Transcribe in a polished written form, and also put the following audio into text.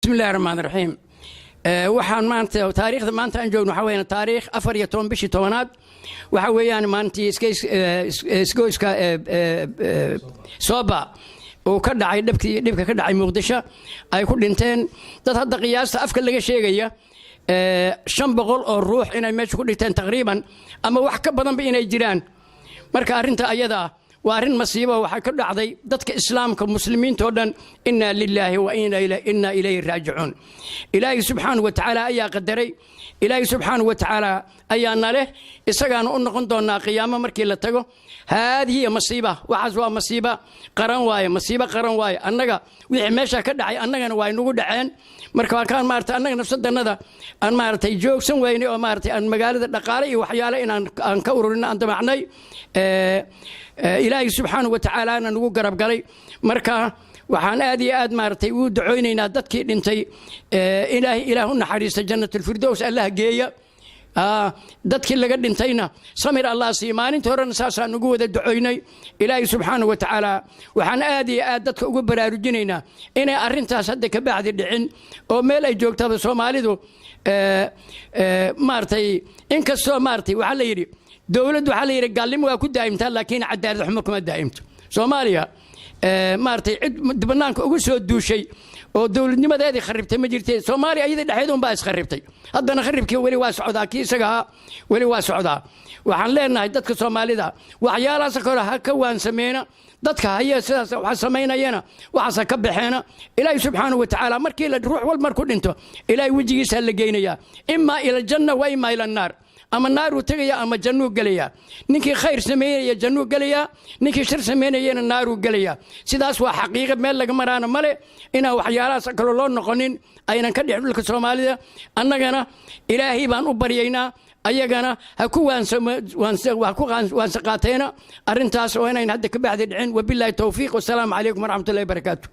Bismillahi raxmaan raxiim. Waxaan maanta, taariikhda maanta aan joogno waxaa weeyaan taariikh 14 bishii 10aad. Waxa weeyaan maantii isgoyska Soba uu ka dhacay dhabkii, dhibka ka dhacay Muqdisho, ay ku dhinteen dad hadda qiyaasta afka laga sheegaya 500 oo ruux inay meesha ku dhinteen taqriiban, ama wax ka badanba inay jiraan. Marka arrinta ayada ah waa arrin masiibo waxaa ka dhacday dadka Islaamka, Muslimiinta oo dhan. Inaa lilaahi wa inaa ilayhi raajicuun. Ilaahay subxaanahu wa tacaala ayaa qadaray. Ilaahay subxaanahu wa tacaala ayaa na leh, isagaana u noqon doonaa qiyaamo markii la tago. Haadihi masiiba, waxaas waa masiiba qaran waaye, masiibo qaran waaye. Annaga wixii meesha ka dhacay annagana waa inagu dhaceen. Marka waa kaan maarata annaga nafsadannada aan maaragtay joogsan weynay oo maaragtay aan magaalada dhaqaale iyo waxyaale inaan aan ka ururin aan damacnay, Ilaahay subxaanahu wa tacaalaana nagu garab galay. Marka waxaan aad iyo aad maaragtay ugu ducooynaynaa dadkii dhintay, Ilaahay Ilaah u naxariista, Jannatulfirdows Allah geeya. Dadkii laga dhintayna samir Allah siiya. Maalintii horena saasaan ugu wada ducoynay. Ilaahay subxaanahu wa tacaala waxaan aad iyo aad dadka ugu baraarujinaynaa inay arrintaas hadda ka bacdi dhicin oo meel ay joogtaba Soomaalidu maaragtay. Inkastoo maaragtay waxaa la yidhi dowladdu, waxaa la yidhi gaalnimo waa ku daa'imtaa, laakiin cadaalad xumo kuma daa'imto. Soomaaliya maaragtay cid banaanka ugu soo duushay oo dowladnimadeedii kharibtay ma jirtee, Soomaaliya iyada dhexeed unbaa iskharibtay. Haddana kharibkii weli waa socdaa, kii isaga ahaa weli waa socdaa. Waxaan leenahay dadka Soomaalida waxyaalahaas kale ha ka waansameena, dadka haya sidaas waxa samaynayana waxaasa ka baxeena. Ilaahay subxaanahu wa tacaala markii la ruux wal marku dhinto, Ilaahay wejigiisaa la geynayaa, imaa ila aljanna wa imaa ila annaar. Ama naaruu tegaya ama jannuu gelayaa. Ninkii khayr samaynaya jannuu gelayaa, ninkii shar samaynayana naaruu gelayaa. Sidaas waa xaqiiqo, meel laga maraana male. Inaan waxyaalahaas kaloo loo noqonin, aynan ka dhicin dhulka Soomaalida. Annagana Ilaahay baan u baryaynaa, ayagana ha ku waansa qaateena arrintaas oo inayn hadda ka bacdi dhicin. Wabilaahi towfiiq, wasalaamu calaykum waraxmatullahi barakaatu.